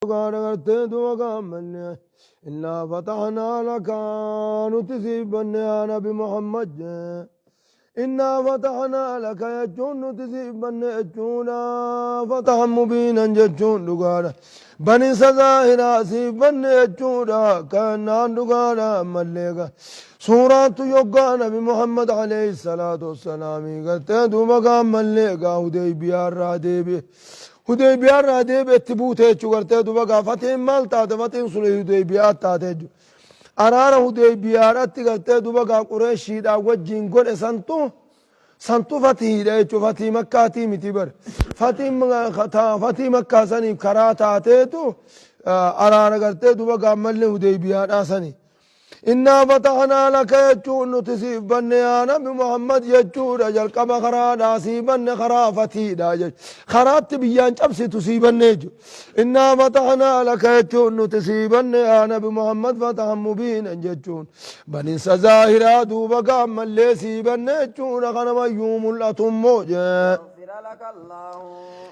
Dhugaadha gartee duba gaammanne innaa fatahnaa laka nuti siif banne yaa nabi Muhammad jee. Innaa fatahnaa laka jechuun nuti siif banne jechuudha. Fatahan mubiinan jechuun dhugaadha. Baninsa zaahiraa siif banne jechuudha. Kannaan dhugaadha ammallee gaa. Suuraattu yoggaa nabi Muhammad alayhi salaatu wassalaamii gartee duuba gaammallee gaa Hudeybiyaa irraa deebi'e. Hudeybiyaa irraa deebi'e itti buute jechuu gartee duba gaa fatiin maal taate fatiin suni Hudeybiyaa taate jechuu. Araara Hudeybiyaadhatti gartee duba gaa Qureeshiidhaa wajjin godhe santu santu fatiidha jechuu fatii makkaatii miti bar. Fatiin fatii makkaa saniif karaa taateetu araara gartee duba gaa mallee Hudeybiyaadhaa sani. Innaa fatahnaa laka jechuun nuti siif banne yaa nabi Muhammad jechuudha jalqaba karaadhaa sii banne karaa fatiidha jechuudha. Karaatti biyyaan cabsitu sii banne jechuudha. Innaa fatahnaa laka jechuun nuti sii banne yaa nabi Muhammad fatahan mubiinan jechuun baninsa zaahiraa duuba gaammallee sii banne jechuudha kanamayyuu mul'atu immoo jee.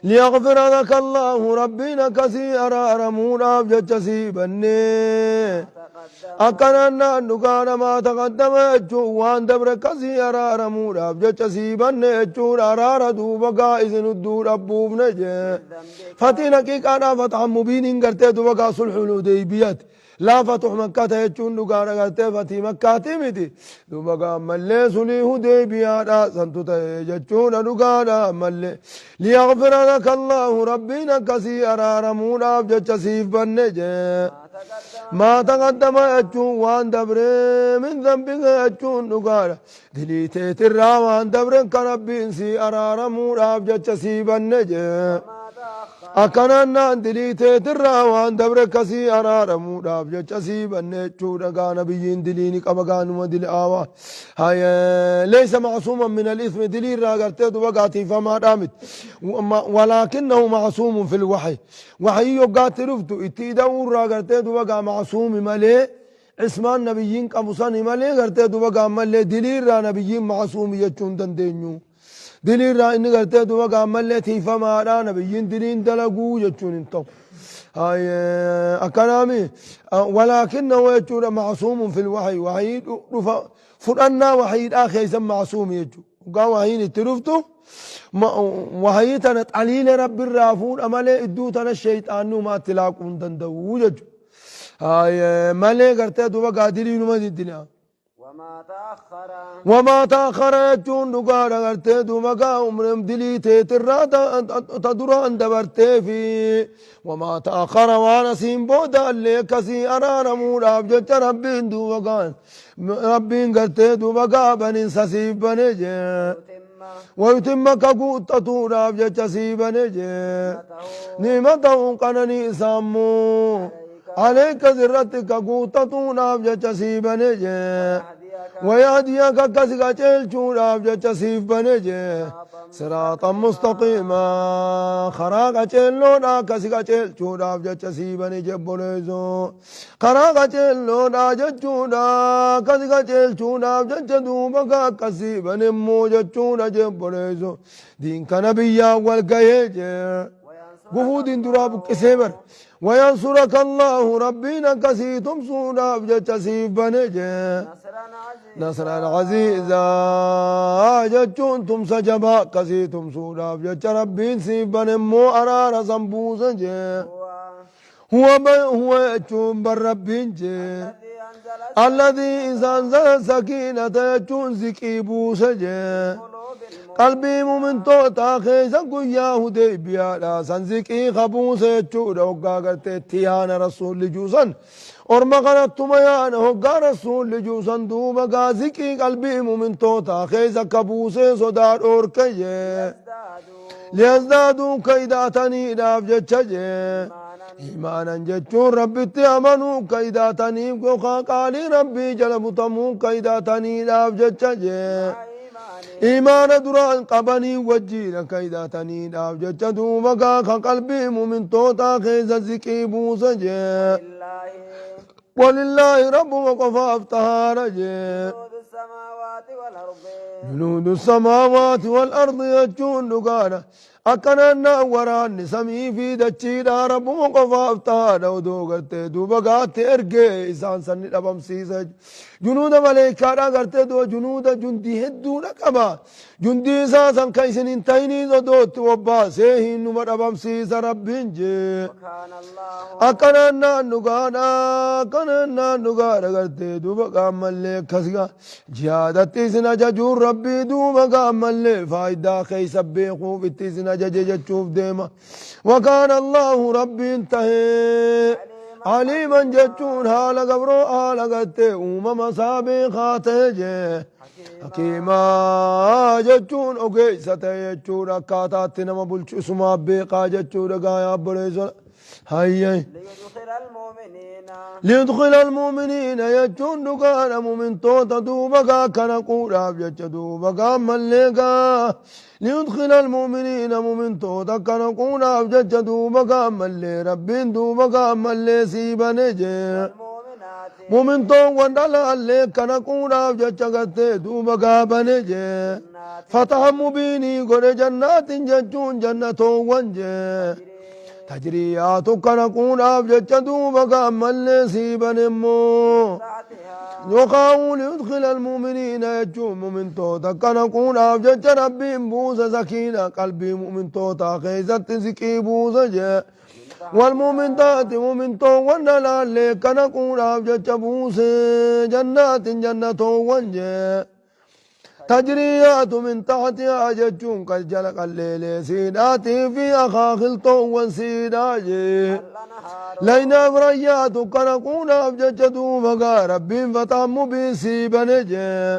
Liyaghfira laka Allaahu Rabbiin akka sii araaramuudhaaf jecha sii bannee akkanaan naan dhugaadha maa taqaddama jechuun waan dabre akka sii araaramuudhaaf jecha sii banne jechuudha araara duuba gaa isin hudduu dhabbuufne jee fatiin haqiiqaadhaa fatxan mubiiniin gartee duuba gaa sulhul hudeybiyaati Laa fatuh makkata jechuun dhugaadha gartee fatii makkaatii miti. Duuba gaa ammallee sulii hudeybiyaadha santu ta'e jechuudha dhugaadha ammallee. Liyaghfira laka Allahu rabbiin akkasii araaramuudhaaf jecha siif banne jee. Maa taqaddama jechuun waan dabree min dhanbika jechuun dhugaadha. Dilii teetirraa waan dabren ka Rabbiin sii araaramuudhaaf jecha sii banne jee. Akkanaan naan dilii teetirraa waan dabre ka sii araaramuudhaaf jecha sii banne jechuudha gaa nabiyyiin dilii ni qaba gaa numa dil'aawa. Leeysa ma'suuman min al-ithmi dilii irraa gartee duba gaa tiifamaadhaa miti. Walaakinnahu ma'suumun fil wahyi. Wahyii yoggaatti dhuftu itti ida'uu irraa gartee duba gaa ma'suumi malee Ismaan nabiyyiin qabu sani malee gartee duba gaammallee dilii irraa nabiyyiin ma'asuumi jechuu hin dandeenyu. Dilii irraa inni gartee duba gaammallee tiifamaadha nabiyyiin diliin dalaguu jechuun hin ta'u. Akkanaami walaakinnahu jechuudha ma'asuumun fil wahyi wahyii dhufa fudhannaa wahyiidhaa keessa ma'asuumi jechuudha. Dhugaa wahyiin itti dhuftu wahyii tana xaliila rabbi irraa fuudha malee idduu tana sheeyxaanni umaatti laaquu hin danda'u jechuudha. Malee gartee duuba gaadilii numa diddina. Wamaa ta'akhara jechuun dhugaadha gartee duuba gaa umriin dilii teetirraa ta duraan dabartee fi wamaa ta'akhara waan asiin booda illee akkasii araaramuudhaaf jecha rabbiin duuba gaa rabbiin gartee duuba gaa baninsa siif bane jee. Wayutimma ka guuttatuudhaaf jecha sii bane jee. Ni'matahu qananii isaa immoo aleyka sirratti ka guuttatuudhaaf jecha sii bane jee. Wayahdiyaka akka si qaceelchuudhaaf jecha siif bane jee. Siraaxan mustaqiimaa karaa qaceelloodha akka si qaceelchuudhaaf jecha sii bane jee obboleessoo. Karaa qaceelloodha jechuudha akka si qaceelchuudhaaf jecha duuba ka akkasii bane immoo jechuudha jee obboleessoo. Diin kana biyyaan wal gahee jee. Gufuu diin duraa buqqisee bar. Wayansuraka Allahu rabbiin akkasii tumsuudhaaf jecha siif bane jee. Nasran aziizaa jechuun tumsa jabaa akkasii tumsuudhaaf jecha rabbiin siif bane immoo araara san buuse jee. Huwa huwa jechuun bar rabbiin jee. Alladhii isaan zala sakiinata jechuun ziqii buuse jee. Qalbii mumintootaa keessa guyyaa hudeybiyaadha san ziqii ka buuse jechuudha hoggaa gartee itti yaana rasuulli juusan. Orma kanattuma yaana hoggaa rasuulli juusan duuba gaa ziqii qalbii mumintootaa keessa ka buusee sodaa dhoorke jee. Liyazdaaduu kaydaataniidhaaf jecha jee. Iimaanan jechuun rabbitti amanuu kaydaataniif yookaan qaalii rabbii jala butamuu kaydaataniidhaaf jecha jee. Iimaana duraan qabanii wajjiin akka hidhataniidhaaf jecha duuba gaa ka qalbii mumintootaa keessa ziqii buuse jee. Walillaahi rabbuma qofaaf tahaara jee. Junuudu samaawaati wal ardi jechuun dhugaadha. Akkanaan naan waraanni samii fi dachiidhaa Rabbuma qofaaf tahaadha odoo gartee duuba gaatti ergee isaan san ni dhabamsiisa. Junuuda maleeykaadhaa gartee duuba junuuda jundii hedduudha qaba. Jundii isaa san ka isin hin tahiniis odoo itti bobbaasee hin numa dhabamsiisa Rabbiin jee. Akkanaan naan dhugaadha akkanaan naan dhugaadha gartee duuba qaammallee akkas gaa. Jihaadatti isin ajajuun Rabbii duuba gaammallee faaydaa keeysa beekuuf itti isin ajaje jechuuf deema. Wakaana Allaahu Rabbiin tahee aliiman jechuun haala gabroo haala gartee uumama isaa beekaa ta'e jee. Hakiimaa jechuun ogeessa ta'e jechuudha akkaataatti nama bulchu isumaa beekaa jechuudha gaayaa obboleessa. Hayyee. Liyudkhila almu'miniina. Liyudkhila almu'miniina jechuun dhugaadha mu'mintoota duuba gaa kana quudhaaf jecha duuba gaa mallee gaa liyudkhila almu'miniina mu'mintoota kana quudhaaf jecha duuba gaa mallee rabbiin duuba gaa mallee sii bane jee Walmu'minaati. mu'mintoowwan dhalaallee kana quudhaaf jecha gartee duuba gaa bane jee fataha mubiinii godhe jannaatin jechuun jannatoowwan jee Tajriyaatu kana quudhaaf jecha duuba ka ammallee sii bane immoo yookaan liyudkhila almu'miniina jechuun mu'mintoota kana quudhaaf jecha rabbiin buusa sakiina qalbii mu'mintootaa keessatti siqii buusa jee wal mu'mintaati mu'mintoowwan dhalaallee kana quudhaaf jecha buuse jannaatin jannatoowwan jee Tajriyaatu min taxtihaa jechuun kan jala qalleelee siidhaatii fi akaakiltoowwan siidhaa jee. Layna afrayyaatu kana quunaaf jecha duuba gaa rabbiin fataan mubiin sii bane jee.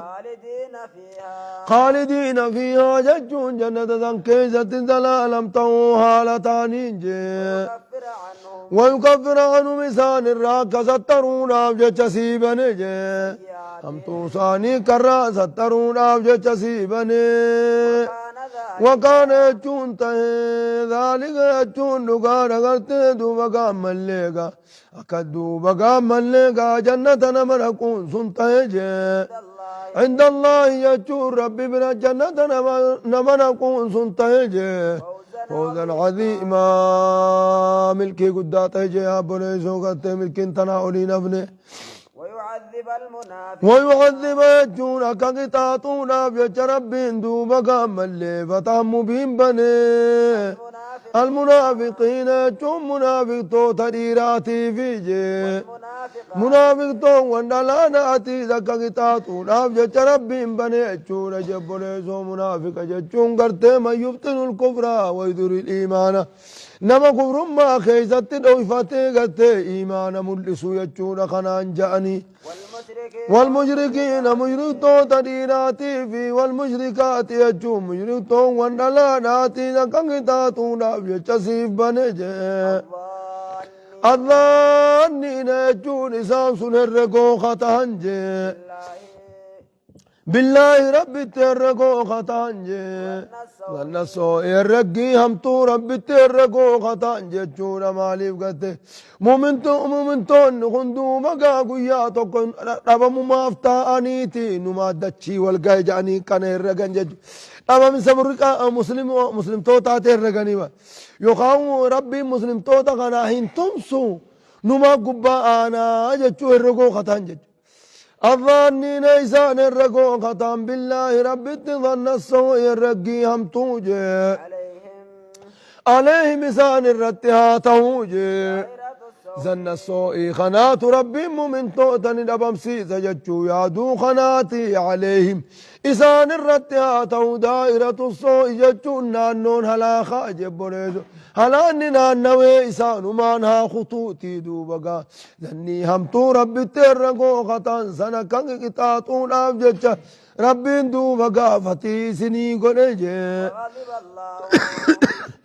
Khaalidiina fiihaa jechuun jannata san keessatti zalaalam ta'uu haala ta'aniin jee. Wayukaffira anhum isaan irraa akka sattaruudhaaf jecha sii bane jee. Hamtuu isaanii karraa sattaruudhaaf jecha sii bane. Wakaana jechuun ta'e zaalika jechuun dhugaadha gartee duuba gaammallee gaa akka duuba gaammallee gaa jannata nama dhaquun sun ta'e jee. Inda Allaahi jechuun rabbi bira jannata nama dhaquun sun ta'e jee. Fawzan aziimaa milkii guddaa ta'e jee abboleessoo gartee milkiin tanaa olii nafne. ويعذب المنافقين ويعذب jechuun akka qixaaxuudhaaf jecha rabbiin duuba gaammallee fataan mubiin banee almunaafiqiina jechuun munaafiqtoota dhiiraatiifi jee munaafiqtoowwan dhalaanaatiis akka qixaaxuudhaaf jecha rabbiin banee jechuudha jebboleessoo munaafiqa jechuun gartee man yubxinul kufraa wayuduril iimaana Nama kufrummaa keeysatti dhoyfatee gartee iimaana mul'isu jechuudha kanaan ja'anii. Walmushrikiina mushriktoota dhiiraatii fi walmushrikaati jechuun mushriktoowwan dhalaadhaatiin akka qixaaxuudhaaf jecha siif bane jee. Adhaanniina jechuun isaan sun herregoo katahan jee. Billaahi Rabbitti herregoo kataan jee. Zanna soo'i herreggii hamtuu Rabbitti herregoo kataan jechuudha maaliif gatte. Mumintoonni kun duuba gaa guyyaa tokko dhabamumaaf taa'aniiti numaa dachii wal gahe jedhanii kana herregan jechuudha. Dhabamisa muslimtootaati herreganii yookaan Rabbiin muslimtoota kanaa hin tumsu numaa gubbaa aanaa jechuu herregoo kataan jechuudha. Adhaanniina isaan herregoo kataan billaahi Rabbitti dhanna soo'i herreggii hamtuu jee. Aleehim isaan irratti haa ta'uu jee. Zanna soo'ii kanaatu Rabbiin mumintoota ni dhabamsiisa jechuu yaaduu kanaati aleehim isaan irratti haa ta'u daa'iratu soo'i jechuun naannoon halaakaa jebboleesu Halaanni naannawee isaanumaan haa kutuutii duuba gaa zannii hamtuu Rabbitti herregoo kataan sana kan qixaaxuudhaaf jecha Rabbiin duuba gaafatii isinii godhe jee. وغضب الله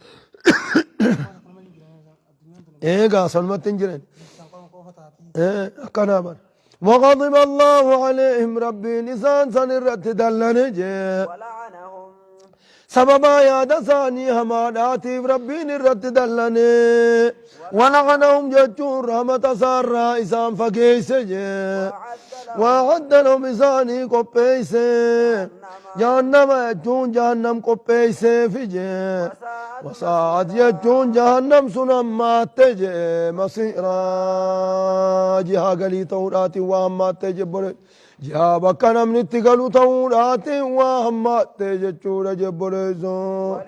Eegaa sanumatti hin jiran. Akkanaa bara. وغضب الله عليهم ربين إسان سن irratti dallane jee. ولعنهم. Sababaa yaada isaanii hamaadhaatiif Rabbiin irratti dallane. Wala'anahum jechuun rahmata isaarraa isaan fageeyse jee. Wa'adda lahum isaanii qopheeyse. Jahannama jechuun jahannam qopheeyseefi jee. Wasaa'at jechuun jahannam sun hammaatte jee. Masiiraa jihaa galii ta'uudhaatiin waa hammaatte jebbole. Jihaa bakka namni itti galu ta'uudhaatiin waa hammaatte jechuudha jebboleessoo.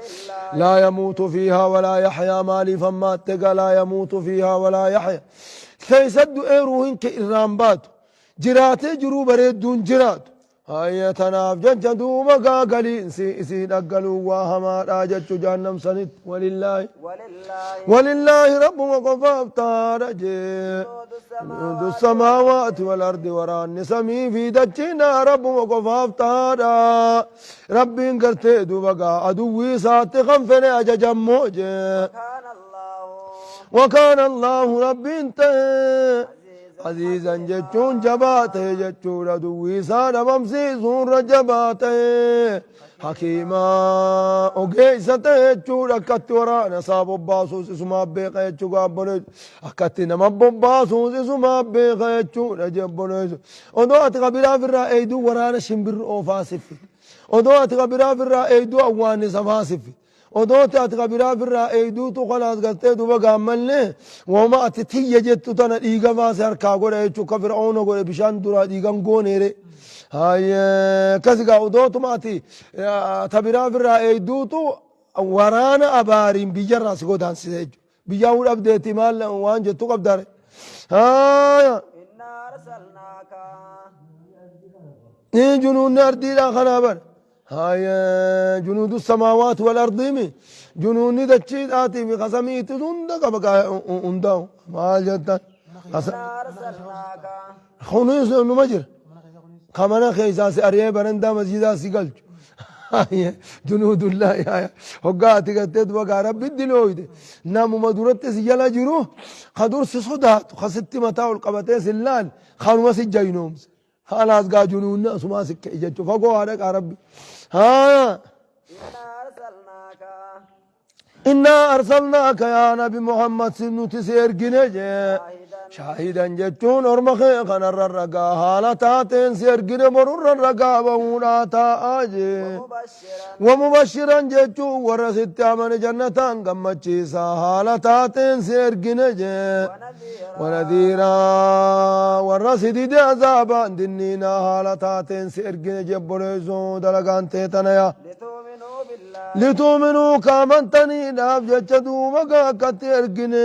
Laa yamuutu fiihaa walaa yaxyaa maaliif hammaatte gaa laa yamuutu fiihaa walaa yaxyaa. Keessa du'ee ruuhin kee irraan baatu. Jiraatee jiruu bareedduun jiraatu. Hayya tanaaf jecha duuba gaa galiinsi isii dhaggaluu waa hamaadhaa jechu jahannam sanitti walillaahi. Walillaahi rabbuma qofaaf taadha jee. Junuudu samaawaati wal ardi waraanni samii fi dachiidha rabbuma qofaaf taadha. Rabbiin gartee duuba gaa aduwwii isaatti kan fedhe ajajammoo jee. Wakaana Allaahu rabbiin ta'e. Aziizan jechuun jabaa ta'e jechuudha. Aduwwii isaa dhabamsiisuurra jabaa ta'e. Hakiima ogeessa ta'e jechuudha. Akkatti waraana isaa bobbaasuus isumaaf beeka jechuudha obboleessu. Akkatti nama bobbaasuus isumaaf beeka jechuudha obboleessu. Odoo ati kabiraa firraa eeyduu waraana shimbirri oofaa siffite. Odoo ati kabiraa firraa eeyduu awwaannisa faa siffite. Odoo ati kabiraa firraa eeyduutu kalaas gartee duba gaammallee wooma ati tiyya jettu tana dhiiga baase harkaa godha jechuu ka fir'auna godhe bishaan duraa dhiigan gooneere. Hayyee akkasi gaa odootuma ati ta biraa firraa eeyduutu waraana abaariin biyyarraa si godaansise jechuudha. Biyyaa huu dhabdeetti maal waan jettu qabdaare. Haaya. Innaa arsalnaaka. Ni junuunni ardiidhaa kanaa bara. Haaya junuudu samaawaati wal ardiimi junuunni dachiidhaatii fi kasamiitti hunda qaba hundaa'u maal jettan. Innaa arsalnaaka. Kunis numa jira. Ka mana keessaa si ari'ee barandaa masjidaa si galchu. Junuudullaahi hoggaa ati gartee duba gaa rabbi dilooyde namuma duratti si jala jiru ka dur si sodaatu ka sitti mataa ol qabatee si laal kanuma si jaynoomse. Khalaas gaa junuunni asumaa si ka'e jechuu fagoo haa dhaqaa rabbi. Haa. Innaa arsalnaaka. Innaa arsalnaaka yaa nabi Muhammad si nuti si ergine jee. Shaahidan jechuun orma kee kanarra ragaa haala taateen si ergine borurra ragaa bahuudhaa taa'aa jee. Wamubashiran. Wamubashiran jechuun warra sitti amane jannataan gammachiisa haala taateen si ergine jee. Wanadhiiraa. Wanadhiiraa warra si dide azaabaan dinniinaa haala taateen si ergine jebboleessoo dalagaan tee tana yaa. Lituuminuu billaahi. Lituuminuu kaamantaniidhaaf jecha duuba gaa akkatti ergine.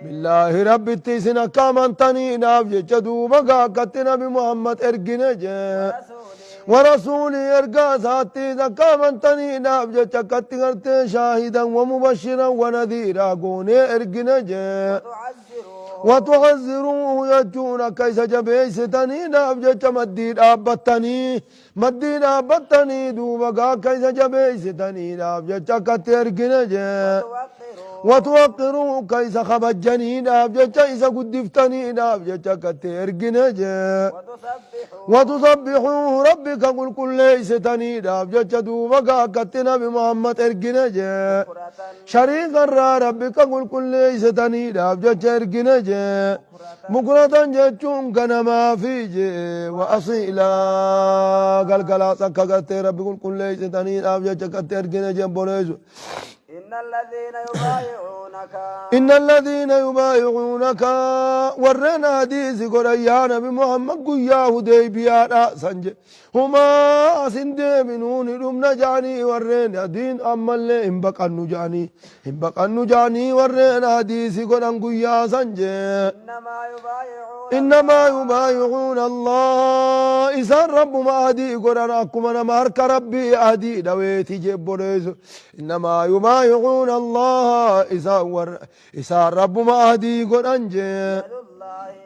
Billaahi rabbitti isin akka amantaniidhaaf jecha duuba gaa akkatti nabi Muhammad ergine jee. Warasuulii. Warasuulii ergaa isaattis akka amantaniidhaaf jecha akkatti gartee shaahidan wamubashiran wanadhiiraa goonee ergine jee. Watu'azziruuhu. Watu'azziruuhu jechuun akka isa jabeessitaniidhaaf jecha maddii dhaabbattanii maddii dhaabbattanii duuba gaa akka isa jabeessitaniidhaaf jecha akkatti ergine jee. Watuwaqqiruuhu. Watuwaqqiruuhu akka isa kabajjaniidhaaf jecha isa guddiftaniidhaaf jecha akkatti ergine jee. Watusabbixuuhu. Watusabbixuuhu rabbika qulqulleessitaniidhaaf jecha duuba gaa akkatti nabi Muhammad ergine jee. Bukratan. Shariikarraa rabbika qulqulleessitaniidhaaf jecha ergine jee. Bukratan jechuun ganamaa fi jee wa asiilaa galgalaas akka gartee rabbi qulqulleessitaniidhaaf jecha akkatti ergine jee boleessu. Inna alladhiina yubaayi'uunaka. Inna alladhiina yubaayi'uunaka warreen hadiisi godhan yaa nabi Muhammad guyyaa Hudeybiyaadha san je. Humaa asin deebinuu ni dhumna ja'anii warreen adiin ammallee hin baqannu ja'anii hin baqannu ja'anii warreen hadiisi godhan guyyaa san jee. Innamaa yubaayi'uuna Innamaa Allah. yubaayi'uuna Allah isaan rabbuma adii godhan akkuma nama harka rabbii adii dhaweeti jebboleessu. Innamaa yubaayi'uuna Allah isaan warra isaan rabbuma adii godhan jee. Yadullaahi.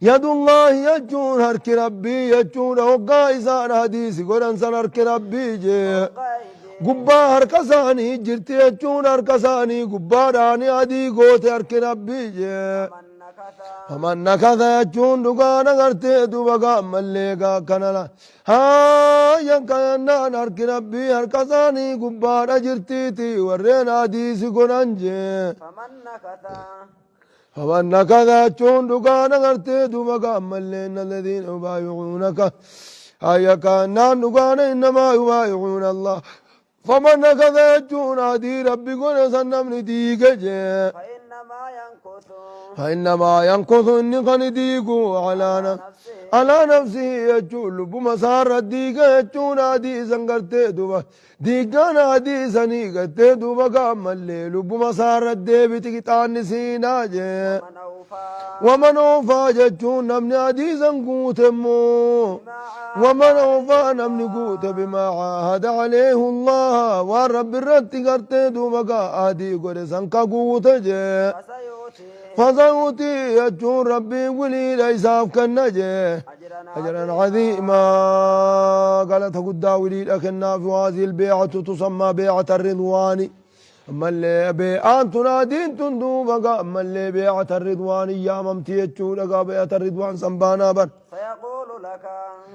Yadullaahi jechuun harki rabbii jechuudha hoggaa isaan hadiisi godhan san harki rabbii jee. Fawqa aydiihim. Gubbaa harka isaanii jirti jechuun harka isaanii gubbaadhaan adii goote harki rabbii jee. Faman نكث Faman nakatha jechuun dhugaadha gartee duuba gaammallee gaakkanala haaya kannaan harki rabbii harka isaanii gubbaadha jirtiiti warreen hadiisi godhan jee. فمن نكث فمن نكث jechuun dhugaadha gartee duuba gaammallee inna alladhiina yubaayicuunaka haaya kannaan dhugaadha innamaa yubaayicuuna allah faman nakatha jechuun adii rabbi godhe san namni diige jee. فإنما ينكث فإنما ينكث إني كان ديقو على نفسه على نفسه يجول لبما سار ديقا يجون عديسا قرتي دوبا ديقان عديسا نيقتي دوبا قام الليل لبما سار الديبي تقطع سينا جي. ومن أوفى ومن أوفى جتون نمني عديسا قوتمو بما عاهد ومن أوفى نمني قوت بما عاهد عليه الله والرب الرد قرتي دوبا قادي قرسا قوت جي. فسيؤتيه فسيؤتي يجون ربي ولي ليس كالنجي أجرا أجرا عظيما عظيما. قالت قد ولي لكنا في هذه البيعة تسمى بيعة الرضوان. أما اللي بيعان تنادين تندوب أما اللي بيعة الرضوان يا ممتي يجون بيعة الرضوان سنبانا بر. سيقول لك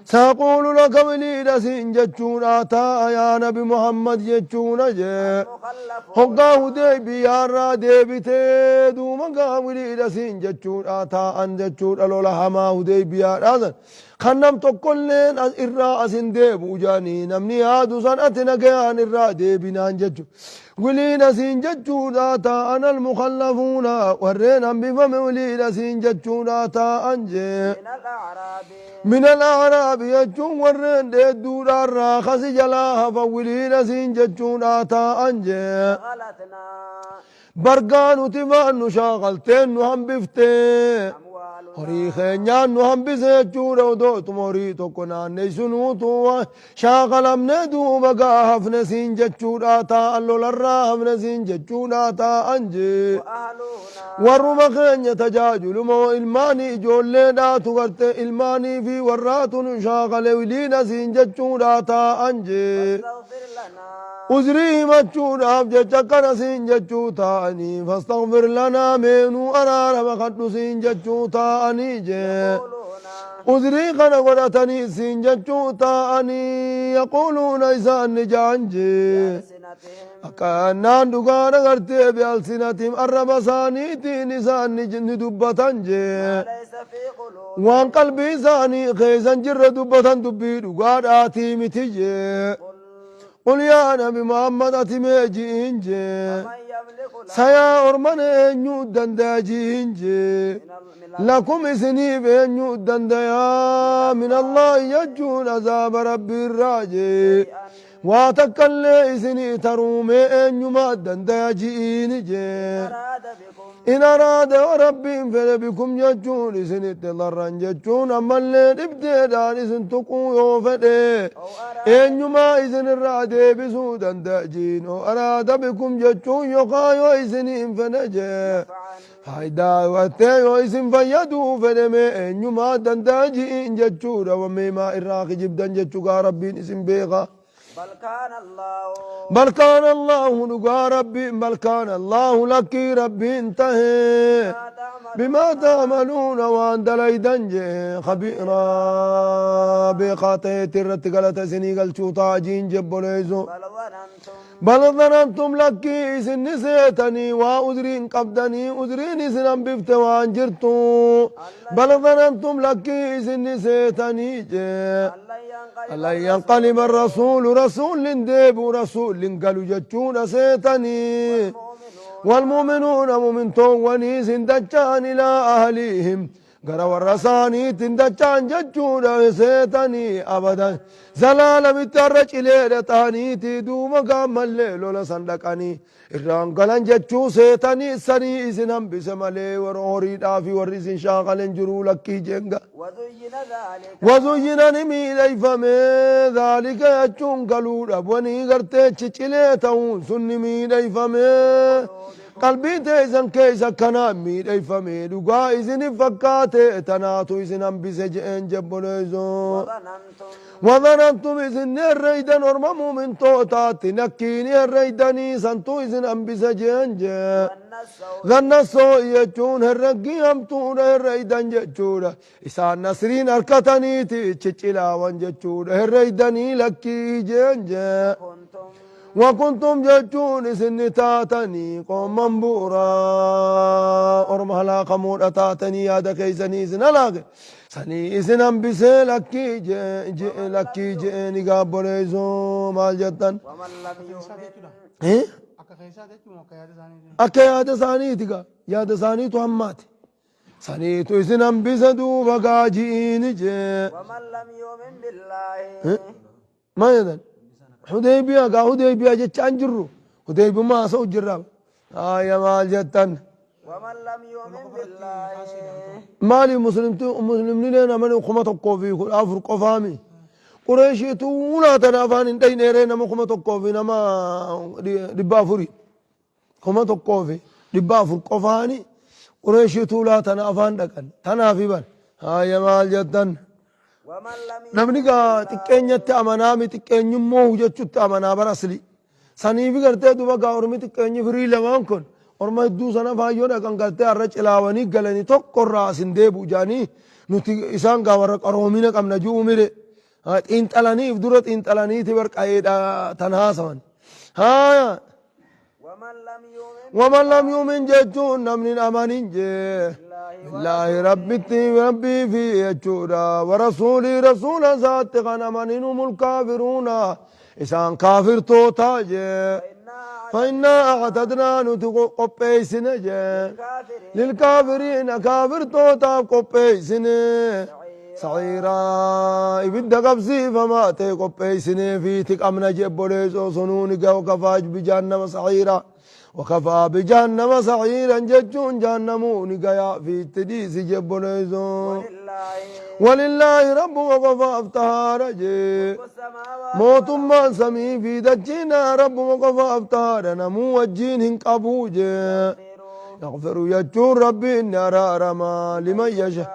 سأقول لك ولي لسين جتون آتا يا نبي محمد جتون جي. المخلفون Hoggaa Hudaybiyaarraa deebitee duuba gaawiliidha siin jechuudha taa'an jechuudha lola hamaa Hudaybiyaadhaa san kan nam tokkolleen as irraa asin deebi'u jaanii namni yaadu san ati nagayaan irraa deebinaan jechuudha. Wiliidha siin jechuudha taa'an almukallafuuna warreen hambifame wiliidha siin jechuudha taa'an jee. من الأعراب من الأعراب jechuun warreen dheedduudhaarraa kasi jalaa hafa wiliidha siin jechuudha taa'an jee. غلتنا Bargaa nuti faannu shaakalteen nu hambiftee أموالنا horii keenyaan nu hambise jechuudha odootuma horii tokko naanneessinuutu shaakalamne duuba gaa hafne siin jechuudha taa'an lolarraa hafne siin jechuudha taa'an jee. وأهلنا Warruma keenya tajaajiluma ilmaanii ijoolleedhaatu garte ilmaanii fi warraatu nu shaakale wiliina siin jechuudha taa'an jee. فاستغفر لنا Uzrii himachuudhaaf jecha akkana siin jechuu taa'anii fastaghfir lanaa meenuu araarama kadhu siin jechuu taa'anii jee. يقولون Uzrii kana godhatanii siin jechuu taa'anii yaquuluuna isaan ni ja'an jee. بألسنتهم Akkanaan dhugaadha gartee bi'alsinatim arraba isaaniitiin isaan ni dubbatan jee. ما ليس في قلوبهم Waan qalbii isaanii keessa hin jirre dubbatan dubbii dhugaadhaatii miti jee. قل قل يا نبي محمد ati mee ji'iin jee. فمن يملك لكم Sayaa orman eenyuu danda'a ji'iin jee. من Lakum isiniif eenyuu danda'a min Allahi jechuun azaaba rabbii irraa jee. شيئا Waa takkallee isinii taruumee eenyumaa danda'a ji'iini jee. أراد بكم In araada rabbiin fedhe bikum jechuun isinitti darran jechuun ammallee dhibdeedhaan isin tuquu yoo fedhe أو أراد eenyumaa isin irraa deebisuu danda'a jiin oo araada bikum jechuun yookaan yoo isiniin fedhe jee. نفعا Faayidaa wattee yoo isin fayyaduu fedhe mee eenyumaa danda'a ji'iin jechuudha wameemaa irraa kijibdan jechuu gaa rabbiin isin beeka. بل كان الله بل كان الله dhugaa rabbiin بل كان الله lakkii rabbiin tahee. بما تعملون بما تعملون waan dalaydan jee khabiiraa beekaa ta'eetti irratti galata isinii galchuu ta'a jiin jebboleessu. بل ظننتم بل ظننتم lakkii isin ni seetanii waa uzriin qabdanii uzriin isin hambifte waan jirtu. بل ظننتم lakkii isin ni seetanii jee. أن لن ينقلب أن لن ينقلب الرسول رسول deebi'u rasuulli galu jechuudha seetanii. والمؤمنون والمؤمنون مؤمنtoowwanii isin dachaan ilaa ahlihim gara warra isaaniitti dachaan jechuudha seetanii abadan zalaalamitti har'a cileedha ta'aniiti duuba gaammallee lola san dhaqanii irraan galan jechuu seetanii sanii isin hambise malee warra horiidhaa fi warri isin shaakalen jiruu lakkii jeenga. وزين ذلك وزين miidhayfame ذلك jechuun galuudha wanii gartee cicilee ta'uun sun ni miidhayfame. Qalbii teessan keessa akkanaan miidhayfame dhugaa isinif fakkaate tanaatu isin hambise je'een jabboleessoo. وظننتم وظننتم isin ni herreydan orma mu'mintootaatti nakkii ni herreydanii santu isin hambise je'een jee. ظن السوء Ganna soo'i jechuun herreggii hamtuudha herreydan jechuudha. Isaan nasriin harkataniiti ciccilaawan jechuudha. Herreydanii lakkii jeen jee. كنتم وكنتم jechuun isin ni taatanii qooman bu'uuraa orma halaakamuudha taatanii yaada keeysanii isin halaake. Sanii isin hambisee lakkii jee jee lakkii jeeni gaabboleessoo maal jettan? ومن لم يؤمن Eh? Akka keessaa jechuun akka yaada isaaniiti. Akka yaada isaaniiti gaa yaada isaaniitu hammaate. Saniitu isin hambise duuba gaaji'iini jee. ومن لم يؤمن بالله Maal jedhan? Hudeybiyaa gaa Hudeybiyaa jechaan jirru. Hudeybummaa haasa'u jirra. Haaya maal jettan? ومن لم يؤمن بالله Maali muslimni namani 1014 qofaami. Qureeshiitu laatan afaan hin dhayneeree nama 1000 fi nama 400. 1400 qofaani Qureeshiitu laatan afaan dhaqan. Tanaafi ban. Haaya maal jettan? ومن لم Namni gaa xiqqeenyatti amanaa mi xiqqeenyummoo hujechutti amanaa bara asli. Saniifi gartee duba gaa ormi xiqqeenyi firii lamaan kun orma hedduu sana faayyoo dhaqan gartee har'a cilaawanii galanii tokko irraa asin deebi'u jaanii nuti isaan gaa warra qaroomina qabna ji'u mire. Xiinxalaniif dura xiinxalaniiti bar qa'eedha tan haasawan. Haaya. ومن لم يؤمن ومن لم يؤمن jechuun namni hin amanin jee. بالله بالله ربتي ربي في يجودا ورسولي رسول ذات غنم هم الكافرون إسان كافر توتا جي فإنا فإنا أعتدنا نتقبيسن جي الكافرين للكافرين كافر توتا قبيسن سعيرا إبدا قبسي فما تقبيسن في تقمنا جبوليس وصنونك وكفاج بجهنم سعيرا وكفى بجهنم سعيرا ججون جهنمونك يا في تديس جبوليس. ولله ولله رب وقفا افتهار جي ملك السماوات mootummaan samii fi dachiina rabbuma qofaaf tahaadha namuu wajjiin hin qabuu jee. والأرض يغفر jechuun rabbiin ni araarama liman yasha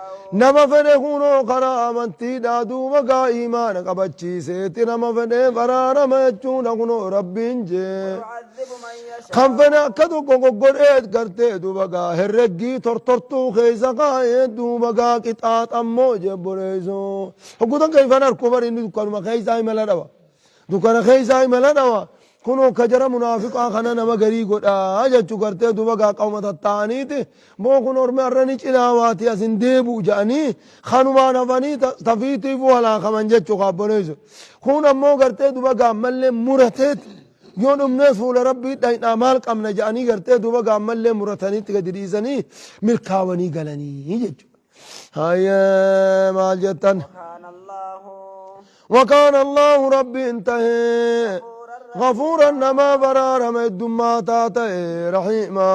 nama fedhe kunoo karaa amantiidhaa duuba gaa imaana qabachiiseeti nama fedheef araarama jechuudha kunoo rabbiin jee. ويعذب من يشاء Kan fedhe akka tokko goggodheet gartee duuba gaa herreggii tortortuu keessa kaa'ee duuba gaa qixaaxammoo jebboleessoo. Hoggutan keeyfan harkuu bari inni dukkanuma keessaa imala dhaba. Dukkana keessaa imala dhaba. Kunoo ka jara munaafiqaa kana nama garii godhaa jechuu gartee duuba gaa qawma tatta'aniiti. Moo kun ormi har'a ni cinaawaati asin deebi'u jedhanii kanumaan hafanii tafiitiifuu halaakaman jechuu kaabboleessu. Kun ammoo gartee duuba gaa ammallee murateeti. Yoo dhumnees fuula rabbii dhayinaa maal qabna jedhanii gartee duuba gaammallee murataniitti gadi dhiisanii milkaawanii galanii jechuudha. Hayyee maal jettan? وكان الله وكان الله ربي انتهي غفورا نما برارم الدما تاتي رحيما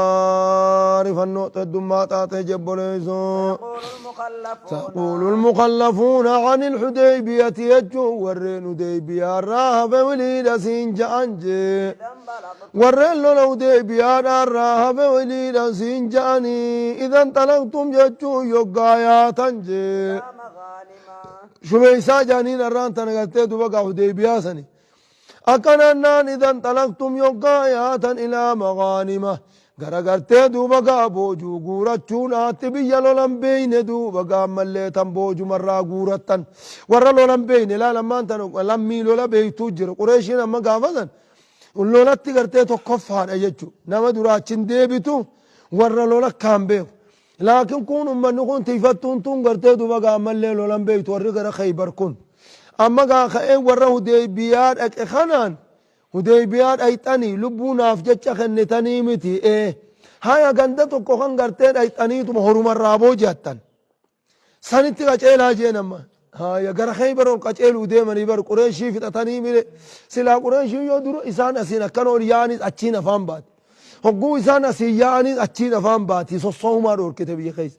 رفنو الدما تاتي جبوليسو. يقول المخلفون تقول المخلفون عن الحديبية يجو ورين حديبية راهب وليد سين جانجي. إذا انبلغت warreen lola Hudeybiyaadhaan raahabe waliidha siin ja'anii idan xalaqtum jechuun yoggaa yaatan jee. إلى مغانم Shumeeysaa jaaniin arraan tana gartee duba gaa Hudeybiyaa sani. Akkanannaan idan xalaqtum yoggaa yaatan ilaa maqaanima gara gartee duuba gaa boojuu guurachuudhaatti biyya lolan beeyne duuba gaa ammallee tan boojumarraa guurattan warra lolan beeyne ilaalammaan tan lammii lola beeytuu jira Qureeshiin amma gaafasan lolatti gartee tokkoffaadha jechuudha. Nama duraachin deebitu warra lola kaan beeku. Laakiin kun ummanni kun tiifattuun tun gartee duuba gaa ammallee lolan beektu warri gara Khaybar kun. Amma gaa ka'ee warra Hudeybiyaa dhaqe kanaan Hudeybiyaa dhayxanii lubbuu naaf jecha kennitanii miti. Ee haya ganda tokko kan gartee dhayxaniituma horumarraa booji'attan. Sanitti qaceelaa jeen amma. Haya gara Khaybar ol qaceeluu deemanii bar Qureeshii fixatanii mire. Silaa Qureeshii yoo dura isaan asiin akkana ol yaa'anis achiin afaan baate. Hogguu isaan asiin yaa'anis achiin afaan baati sossoohumaa dhoorkite biyya keessa.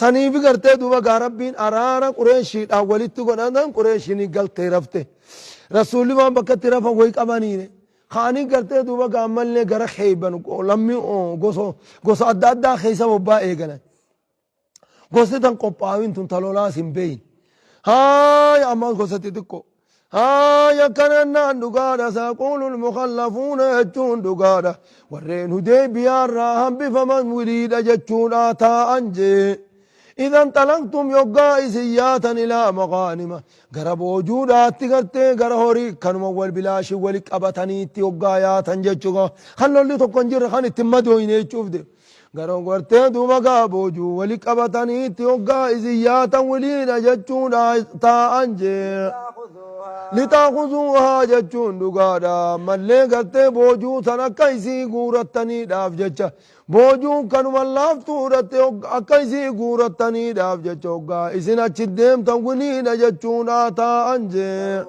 Saniifi gartee duuba gaa rabbiin araara Qureeshiidhaan walitti godhatan Qureeshiin galtee rafte. Rasuulli waan bakka itti rafan wayi qabaniire. Ka'anii gartee duuba gaammallee gara Khaybar lammii gosa adda addaa keessa bobbaa eegalan. Gosti tan qophaa'in tun ta lolaas hin beeyin. Haaya ammas gosa xixiqqoo. Haaya kanannaan dhugaadha saquulul mukhallafuuna jechuun dhugaadha. Warreen Hudeybiyaarraa hambifaman wiliidha jechuudha taa'an jee. Idan xalaqtum yoggaa isin yaatan ilaa maqaanima gara boojuudhaatti gartee gara horii kanuma wal bilaashii wali qabataniitti yoggaa yaatan jechuudha. Kan lolli tokko hin jirre kan ittiin madooyne jechuuf deemu. Gara gartee duuba gaa boojuu wali qabataniitti yoggaa isin yaatan wiliidha jechuudha taa'an jee. تأخذوها Lixaakuzuuhaa jechuun dhugaadha. Mallee gartee boojuu san akka isii guurattaniidhaaf jecha. Boojuun kanuma laaftuudhatte akka isii guurattaniidhaaf jecha hoggaa isin achi deemtan wiliidha jechuudha taa'an jee.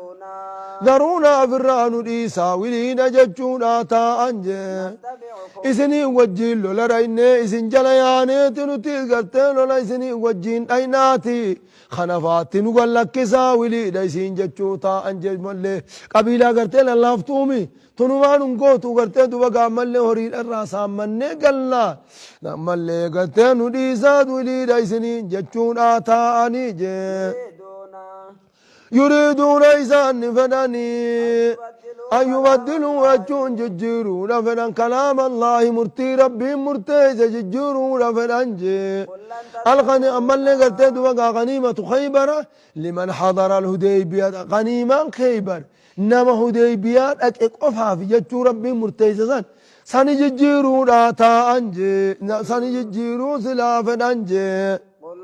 ذرونا Daruunaa ofirraa nu dhiisaa wiliidha jechuudha taa'an jee. نتبعكم Isinii wajjiin lola dhaynee isin jala yaaneeti nuti gartee lola isinii wajjiin dhaynaati. Kanafaatti nu gallakkisaa wiliidha isiin jechuu taa'an jee mallee qabiilaa gartee lallaaftuumi. Tunumaan hin gootu gartee duba gaammallee horiidha irraa saammannee gallaa. Mallee gartee nu dhiisaa wiliidha isiniin jechuudha taa'anii jee. يريدون Yuriiduuna isaan ni fedhanii. يبدلوا أن يبدلوا jechuun jijjiiruudha fedhan kalaama Allaahi murtii Rabbiin murteesse jijjiiruudha fedhan jee. قل لن الغني أما اللي قلت دوبا غنيمة خيبر لمن حضر الهديبية غنيمة خيبر نما هديبية أقفها في جتشو ربي مرتيزا سن ججيرو لا تأنجي سن ججيرو سلافة أنجي قل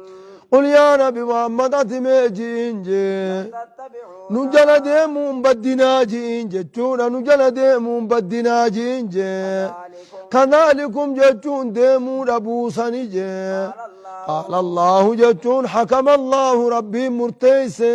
قل يا نبي محمد أتمي جينجي تتبعون nu jala deemuun baddinaa ji'in jechuudha nu jala deemuun baddinaa ji'in jee ذلكم kadhaalikum jechuun deemuu dhabuusani jee قال الله qaala allaahu jechuun hakama allaahu rabbiin murteeyse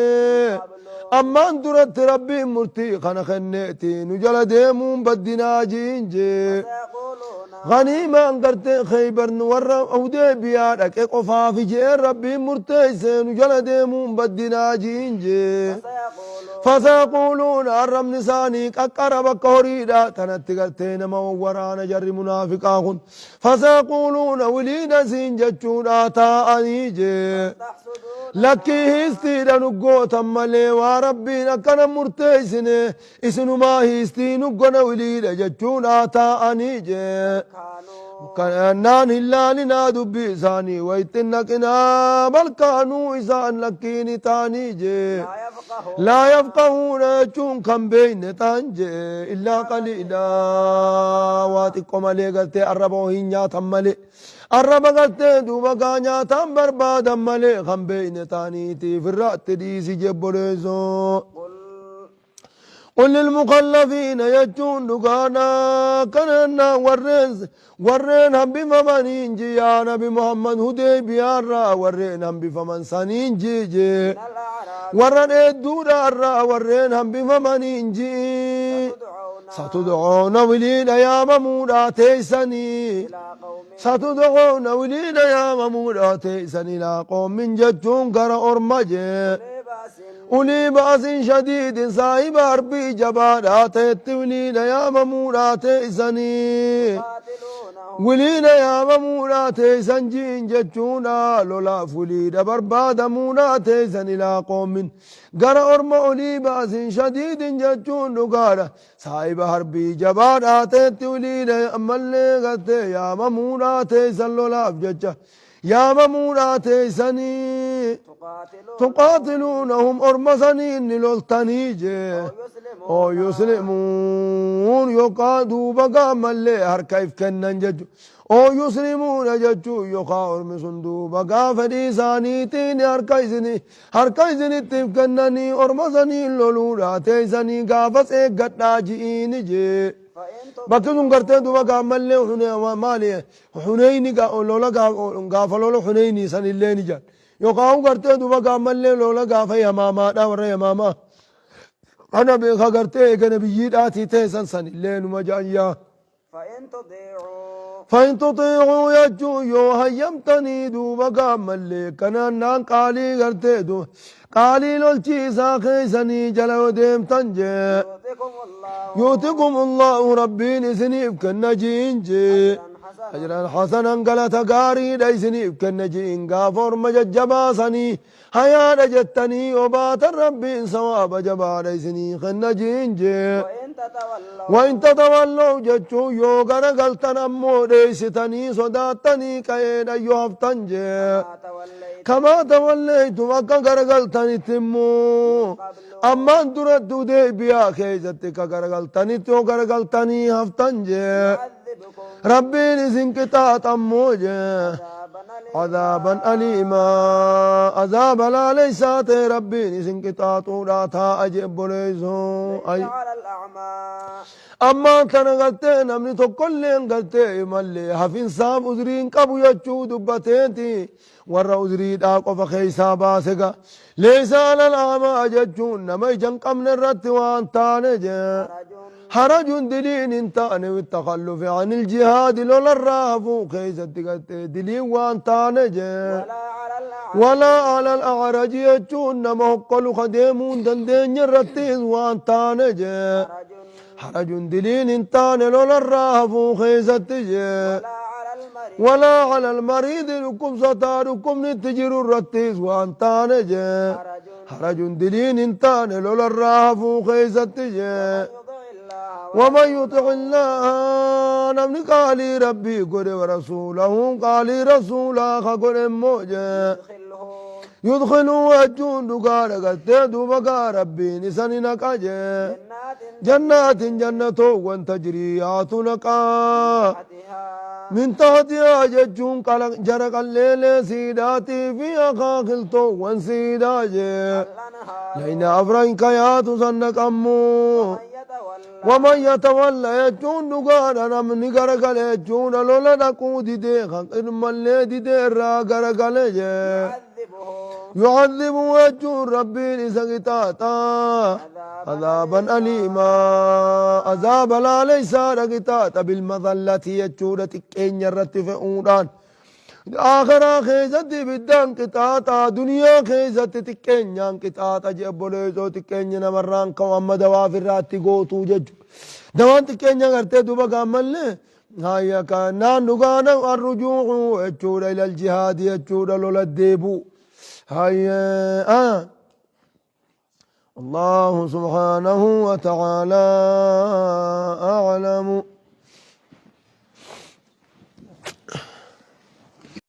ammaan duratti rabbiin murtii kana kenneeti nu jala deemuun baddinaa ji'in jee سيقولون غنيمان gartee khaybar nu warra hudeybiyaa dhaqe qofaafi jeen rabbiin murteeyse nu jala deemuun baddinaa ji'in jee سيقولون فسيقولون الرمن ساني ققر بك هريدا تنتي قرتي نما ورانا جر منافقا فسيقولون ولينا سين جچودا تاءني جي تحسدون لكي هستيدا نقوتا ملي وربنا كان مرتيسن اسنو ما هستي نقنا وليدا جچودا تاءني جي كانوا Kanaan hin dubbii isaanii wayitti naqinaa bal kaanuu isaan lakkiini ta'anii jee. لا يفقهون لا يفقهون jechuun kan beeyne ta'an jee illaa qaliilaa waa xiqqoo malee gartee arraba hin nyaatan malee arraba gartee duuba gaa nyaataan barbaadan malee kan beeyne ta'aniitiif irratti dhiisi jebboleessoo. قل قل للمخلفين يجون دقانا كننا ورين ورين هم بفمن جي يا نبي محمد هدي بيارا ورين هم بفمن سنين جي جي من الأعراب ورين الدورا را ورين هم بفمن جي تدعون ستدعون ولينا يا ممودا تيسني إلى قوم ستدعون ولينا يا ممودا تيسني إلى قوم جتون غر أرمجي أولي بأس أولي بأس شديد صاحب أربي جبارات ولينا يا ممورات إسني يقاتلونهم ولينا يا ممورات سنجين جتشونا لولا فوليدا برباد مونات إسن إلى قوم قرأ أرم أولي بأس شديد جتشون نقارا صاحب حربي جبارات ولينا أمالي يا ممورات إسن لولا فجتشا يا ممورات إسني تقاتلون تقاتلونهم أرمسني لولتني جي أو يسلمون أو يسلمون يقادوا بقى ملي هر كيف كنن ججو أو يسلمون ججو يقا أرمسون دو بقى فديساني تين هر كيزني هر كيزني تيف كنني أرمسني لولولا تيسني قافس إيقات جئيني جي فإن Bakki sun gartee duuba gaammallee maali Huneyni lola gaafa lola Huneyni san illee ni jedhan. Yookaan gartee duuba gaammallee lola gaafa Yamaamaadha warra Yamaamaa. Kana beeka gartee eega nabiyyiidhaatii ta'e san san illee numa jedhan yaa. فإن تطيعوا فإن تطيعوا يجو يو هيمتني دوبا قام كان نان قالي غرتي دو قالي لولچيسا خيسني جلو ديم تنجي يؤتكم الله يؤتكم الله ربي نسنيف كنجين جي أجرا حسنا أجرا حسنا قالت قاري ديسنيف كنجين غافور مججباسني هيا رجتني وبات ربي سواب جبا ديسني خنجين جي وإن تتولوا وإن تتولوا جتشو يو غرغلتن أمو ديستني صداتني كيدا يوفتن جي ما توليتم كما توليتم أكا غرغلتني تمو أما درد دي بيا خيزتك غرغلتني تو غرغلتني هفتن جي يعذبكم ربي نسن قطاط أمو جي عذابا أليما عذابا أليما عذاب لا ليس ربي نسن قطاط لا تا أجب ليسو أي ليس على الأعمى Ammaan tana gartee namni tokkolleen gartee mallee hafinsaaf uzriin qabu jechuu dubbateeti warra uzriidhaa qofa keeysaa baase ga leeysa alal aamaa jechuun nama ija hin qabne irratti waan taane jee حرج harajun diliin hin taane wittakallufi anil jihaadi lolarraa hafuu keeysatti gartee diliin waan taane jee ولا على الأعرج ولا على الأعرج jechuun nama hokkolu ka deemuu hin dandeenye irrattis waan taane jee حرج حرج دلين انتان لولا الراف خيزت ولا على المريض ولا على المريض لكم ستاركم نتجر الرتيز وانتان جي حرج حرج دلين انتان لولا الراف خيزت ومن يطع الله ومن يطع الله نمن قالي ربي قل ورسوله قالي رسولا خقل موجه يدخله يدخل وجون دقار قد بقى ربي نسن نقاجه جنات جنات جنة وتجري نقا تحتها من تحتها ججون قلق جرق الليل سيداتي في أخاخلتو وانسيدا جي الأنهار لين أفرين كيات سنك أمو ومن يتولى ومن يتولى يجون نقانا نمني غرقل يجون لولا نقود دي خنق اللي دي دي را غرقل جي يعذبه يعذب وجه ربي لسقطاتا عذابا أليما عذاب لا ليس رقطاتا بالمظلة يجودة كين يرتفعونان آخرا خيزت بدان قطاتا دنيا خيزت تكين قطاتا جبوليزو تكين نمران كو أما دوافر راتي قوتو جج دوان تكين غرتي دوبا كامل هيا كان نغانا الرجوع يجود إلى الجهاد يجود لولا الديبو هيا آه. الله سبحانه وتعالى أعلم.